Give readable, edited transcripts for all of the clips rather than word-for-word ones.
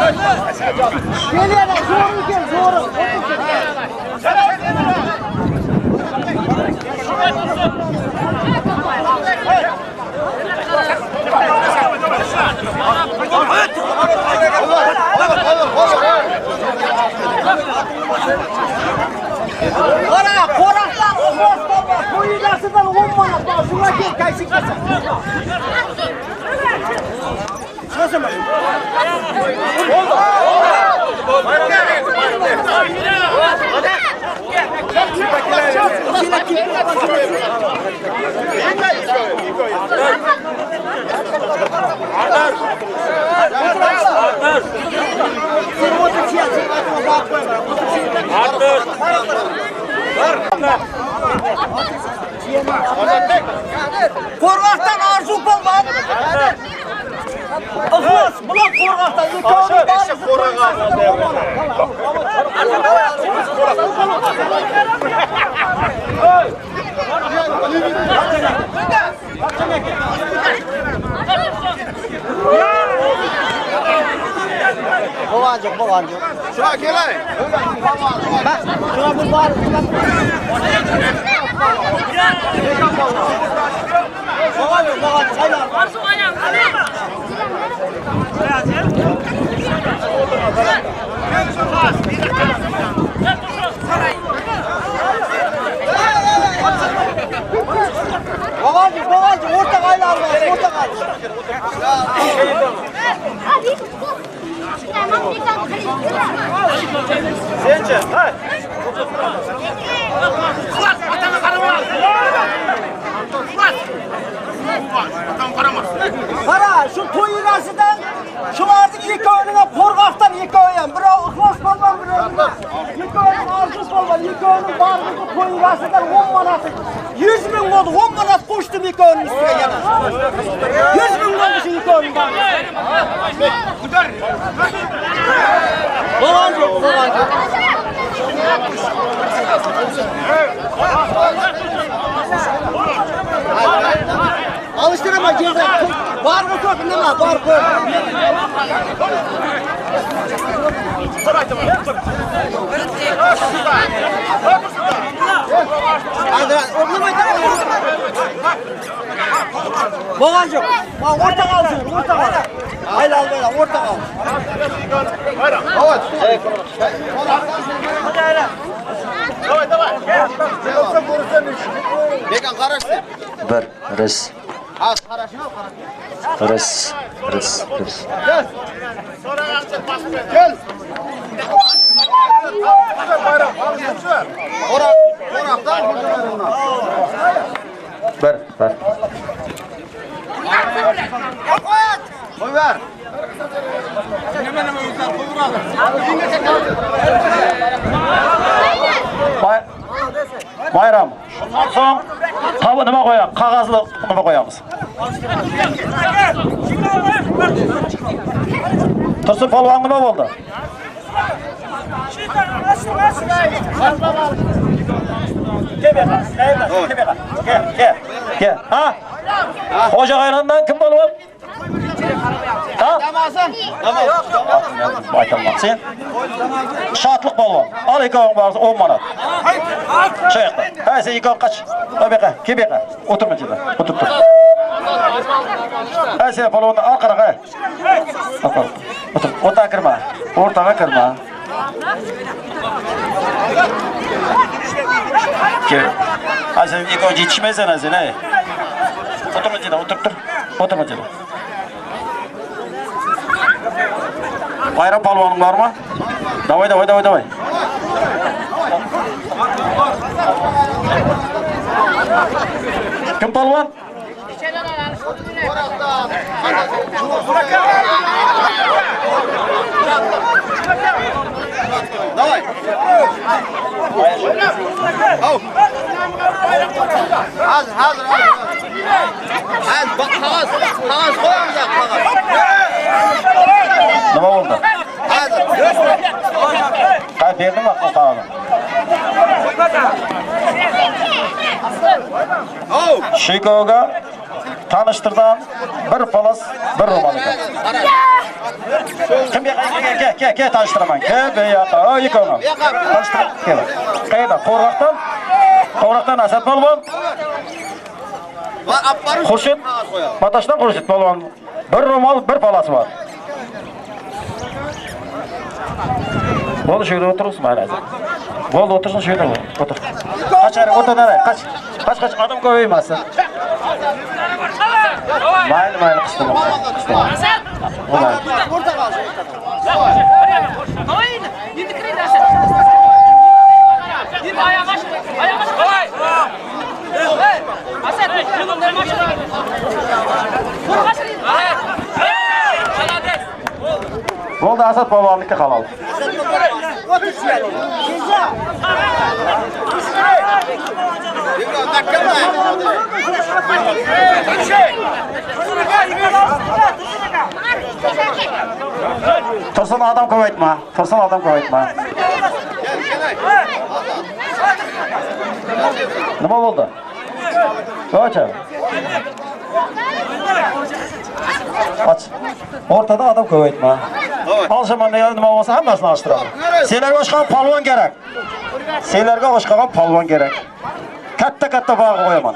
Gelýär, zoruň gel, zoruň. Qara, qo'raqdan uxlas bor, qo'yilasidan 10 manat bor. Shunga kel, kaysi kelsa. Qo'rg'oqdan orzu polvon. Ixlos bilan qo'rg'oqdan ikkovini Bo'lgan yo'q, bo'lgan yo'q. Shuna kelay. Bak, shuna bu bor. Bo'lgan yo'q, bo'lgan yo'q. Aylan. Bo'lgan yo'q, bo'lgan yo'q. O'rtaga aylanma, o'rtaga aylan. Qara, shu to'y egasidan shularning ikkovining ham qo'rg'oqdan ikkovi ham. Birov Ixlos polvon, birov nima. Ikkovining Orzu polvon, ikkovining barligi to'y egasidan 10 manat. 100 ming bo'ldi, 10 manat qo'shdim ikkovining ustiga yana. 100 ming bo'ldi shu ikkovining barligi. Bo'lgan yo'q, bo'lgan yo'q. Alıştırma ceza. Var mı ko'p nima? Bor ko'p. Bo'lgan yo'q. Ma o'rtaga olsin, o'rtaga ol. Ayla olmaylar, o'rtaga ol. Bekan qarash. Bir, ris. Ris, ris, ris. Gel. Qo'raq, qo'raqdan Bir, bir. Qo'y ber. Bay- Bayram. Shundan so'ng tabi nima qo'yamiz? Qog'ozli nima qo'yamiz? Tursun polvon nima bo'ldi? Kel bu yoqqa, kel bu yoqqa. Kel, kel, kel. Ha? Xo'ja G'ayrondan kim polvon? Ha? Aytaman. Sen Shodliq polvon. Al ikkoving borsa 10 manat. Shu yoqda. Ha, sen ikkoving qoch. Bu yoqqa, kel bu yoqqa. O'tirma yerda. O'tirib tur. Ha, sen polvonni orqaroq, ha. O'tir. O'tir. O'rtaga kirma. O'rtaga kirma. Kel. Ha, sen ikkoving yetishmaysan, ha, sen, ey. O'tirma yerda, o'tirib tur. O'tirma yerda. Bayram polvoning bormi? Давай, давай, давай, давай. Kim polvon? Давай. Au. Hozir, hozir, hozir. Hozir, bak qog'oz, qog'oz qo'yamiz, qog'oz. Nima bo'ldi? Hozir. Qay berdimi qog'ozni? Au. Shikoga tanishtirdan bir palas, bir ro'mol ekan. Kim beýle ke ke ke tanyşdyraman. Ke beýle o ýeke. Tanyşdyr. Ke. Kaýda Korgakdan. Korgakdan Asad polwan. Hurşit. Bataşdan Hurşit polwan. Bir romal, bir palasy bar. Boldy şu ýerde oturursun mayli. Boldy otursun şu ýerde otur. Kaç ara otur nara kaç. Kaç kaç adam köpeýmesin. Mayli mayli kıstırma. Kıstırma. Olay. Boldy Asat polwanniki halal. Tursun adam köp aýtma. Tursun adam köp aýtma. Nima boldy? Goça. Aç. Ortada adam köp aýtma. Alşaman diýen nima bolsa hemmesini alşdyraman. Selerge oşgan palwan gerek. Selerge oşgagan palwan gerek. Katta katta bagy goýaman.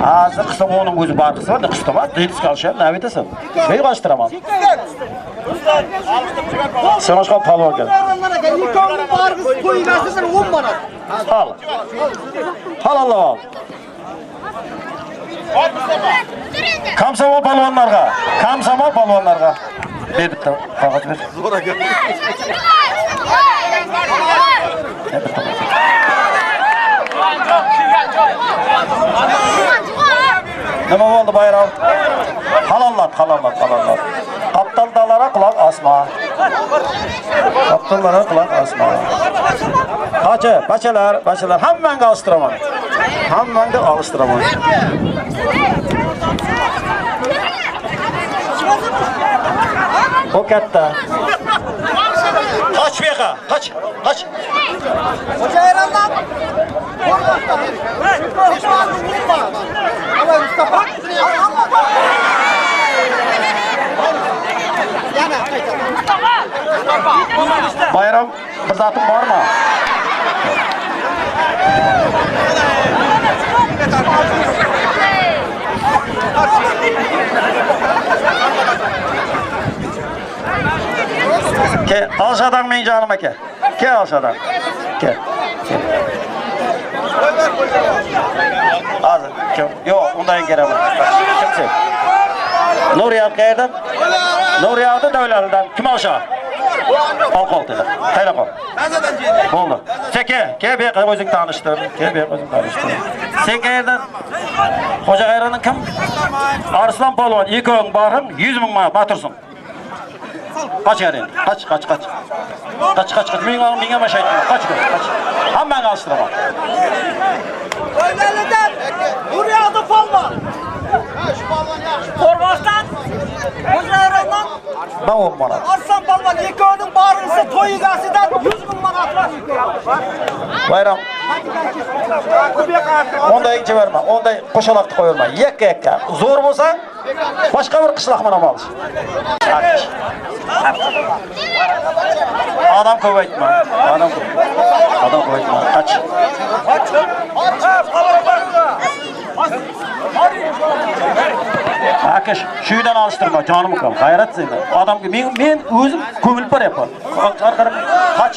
Hazır kısa onun özü bar kısa var, kısa var. Değil kalşa, ne bitesin? Bey kaçtıraman. Sen oşgan palwan gerek. Ikowning bargisi to'y egasidan 10 manat. Al. Al Allah al. Komsomol palwanlarga, komsomol palwanlarga. Ber bitta qog'oz ber. Ber bitta. Nima bo'ldi bayram? Halollat, halollat, halollat. Qaptaldalara quloq osma. Qaptallara quloq osma. Qacha, bachalar, bachalar hammangga olishtiraman. Hammangga olishtiraman. O katta. Qoch bu yoqqa, qoch, qoch. Xo'jayrondan Qo'rg'oqdan. Alay Mustafa. Yana qaytaman. Bayram, bir zatim bormi? Ke, alşadan men janyma ke. Ke alşadan. Ke. Ke. Hazır. Kim? Yo'q, undan kerak. Kim sen? Nuriyat qayerdan? Nuriyatni Davlatdan. Kim olsha? Ol qol dedi. Qayda qol. Bo'ldi. Sen ke, ke bu yoqqa o'zing tanishtir. Ke bu yoqqa o'zing tanishtir. Sen qayerdan? Xo'ja G'ayrondan kim? Arslan polvon, ikkoving boring, 100 ming manat ma tursin. Qoch endi. Qoch, qoch, qoch. Qoch, qoch, qoch. Ming ming ham aytma. Qoch, qoch. Hammangni olishtiraman. Qo'ynalidan Nuriyadi polvon. Qo'rg'oqdan Xo'jayrondan Ben 10 manat. Arslan polvon ikkovining barisi to'y egasidan 100 ming manat bor ikkovi. Bayram. Onday berme. Onday qo'shaloqni qo'yverma. Yakka yakka. Zo'r bo'lsang, boshqa bir qishloq bilan olish. Odam ko'paytma. Odam ko'p. Odam ko'paytma. Qoch. Aka, shu uydan olishtirma, jonim ukam. G'ayrat seni. Odamga men men o'zim ko'milib boryapman. Qarqarab qoch.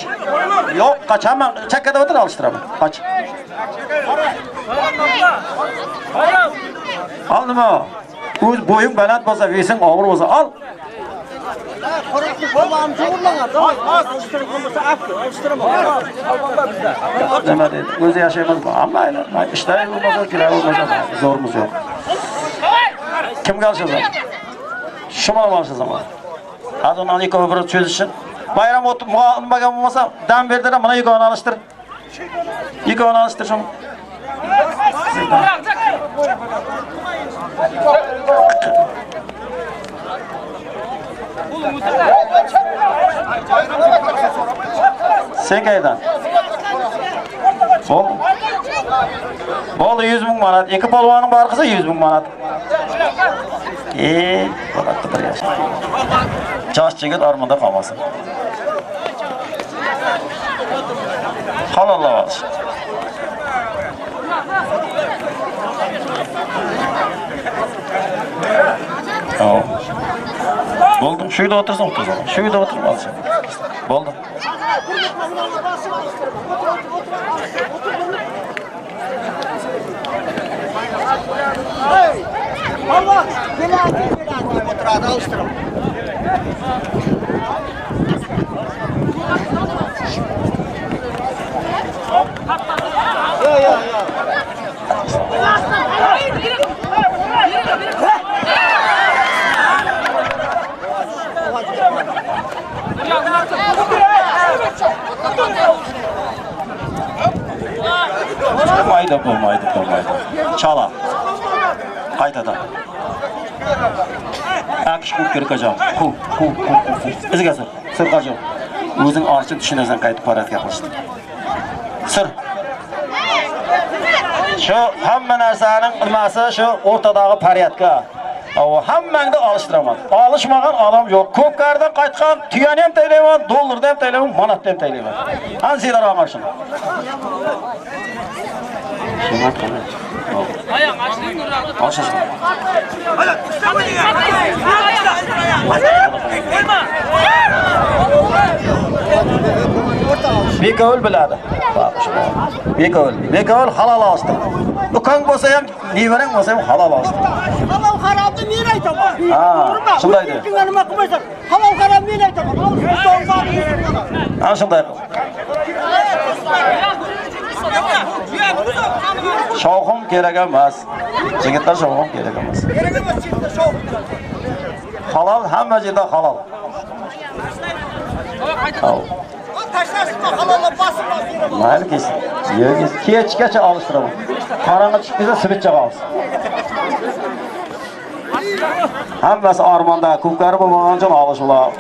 Yo'q, qochaman. Chakkada o'tir olishtiraman. Qoch. Al nima? O'z bo'ying baland bo'lsa, vesing og'ir bo'lsa, al. Nima deydi? O'zi yashaymiz. Mayli, mayli. Ishlari bo'lmasa, kerak bo'lmasa, zo'rimiz yo'q. Kimga olishasan? Shu bilan olishasan. Hozir uni ikkovi bir cho'zishsin. Bayram o'tib nimaga bo'lmasa, dam berdilar, mana ikkovini alishtir. Ikkovini alishtir shuni. Sen qayerdan? Bo'ldi. Boldy 100 müň manat. Iki polwanyň bar kylsa 100 müň manat. Eee, bolatdy bir ýaş. Ýaş jigit armanda kalmasyn. Halallap alyş. Boldy. Şu ýerde otursaň otursaň. Şu ýerde oturyp alşa. Boldy. Bolmaýdy, bolmaýdy, bolmaýdy. Çala. Gaýtadan. Akiş kuwup gerek ajan. Kuw, kuw, kuw, kuw, kuw. Yzga sür. Sür gajo. Özüň arçyn düşünersen gaýdyp paradka gylyşdy. Sür. Şu hemme närseniň ylmasy şu ortadagy porýadka. Hawa, hemmäňde alyşdyraman. Alyşmagan adam ýok. Köpgardan gaýtgan tüýäni hem taýlaýman, dollardy hem taýlaýman, manatdy hem taýlaýman. Hany sizler aňar şuny. Bekowul biladi. Bekowul. Bekowul halal alıştır. Ukaň bolsa hem, nebereň bolsa hem halal alıştır. Halal haramny men aýtaman. Ha, şundaýdy. Erkiňe nima qilmaysan? Halal haram men aýtaman. Al, bar, Ha, şunday. Şowhun gerek emas. Jigitler şowhun gerek emas. Gerek emas jigitler şowhun. Halal hamma yerda halal. Hav. Tashlashma, halollab bosib bosib. Mayli kelsin. Yo'q, kechgacha olishtiraman. Qorong'i tushib ketsa svit chaqamiz. Hammasi armonda, ko'pkari bo'lmagan uchun olish ular.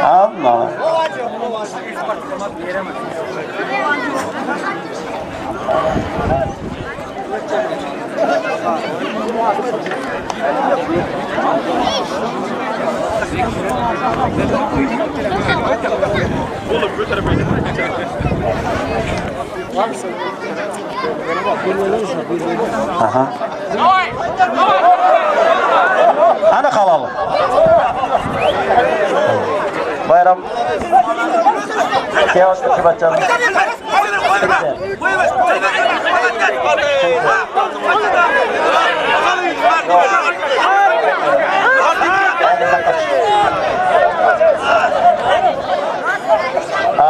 Hamma. Aha. Ana halal. Bayram. Keyos bachchani.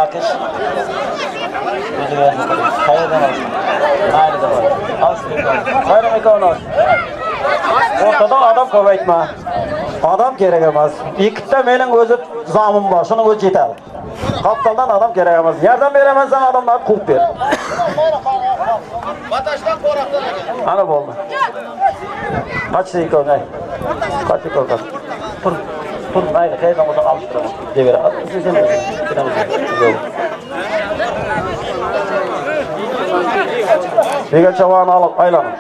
Akish. Qayerdan olsin? Mayli deb. Olsin. Bayram ikkovini olsin. O'rtada odam ko'paytma. Odam kerak emas. Ikkita mening o'zi zomin bor, shuning o'zi yetadi. Qaptaldan odam kerak emas. Yordam beraman san odamlarni quvib ber. Ana bo'ldi. Qoch ikkovini. Qoch ikkovini. Tur. Tur, mayli, qayerdan bo'lsa olishtiraman. Deyaver. Sen o'zing. Degan chavani olib aylanib.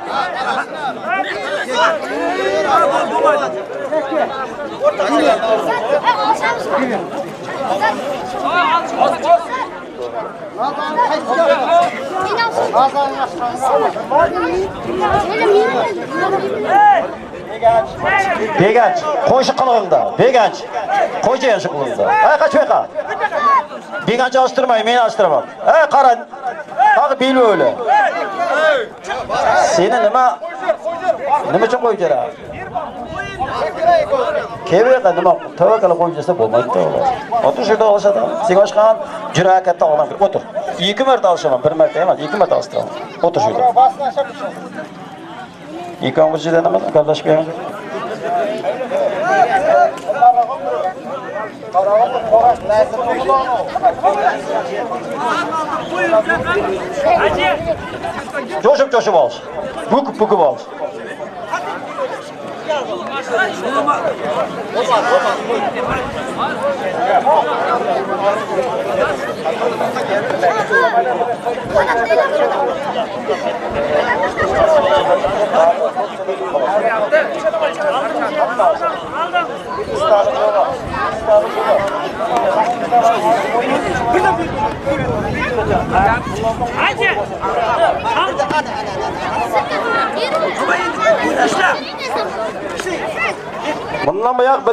Beganch, qo'yshi qilig'ingda. Beganch. Qo'ychi shu qilig'ingda. Ay, qochmay qol. Beganch olishtirmay, men olishtiraman. Ey, qara. Tag'i bel o'li. Seni nima nima uchun qo'yib beradi? Kelib nima tavba qilib qo'yib bersa bo'lmaydi ular. O'tir shu yerda olishadi. Sen oshqan juda katta odam kirib o'tir. Ikki marta olishaman, bir marta emas, ikki marta olishtiraman. O'tir shu yerda. Ikkoving bir yerda nima gaplashib qo'yamiz. Jo'shib-jo'shib olish. Bukib-bukib olish. Mundan buýak.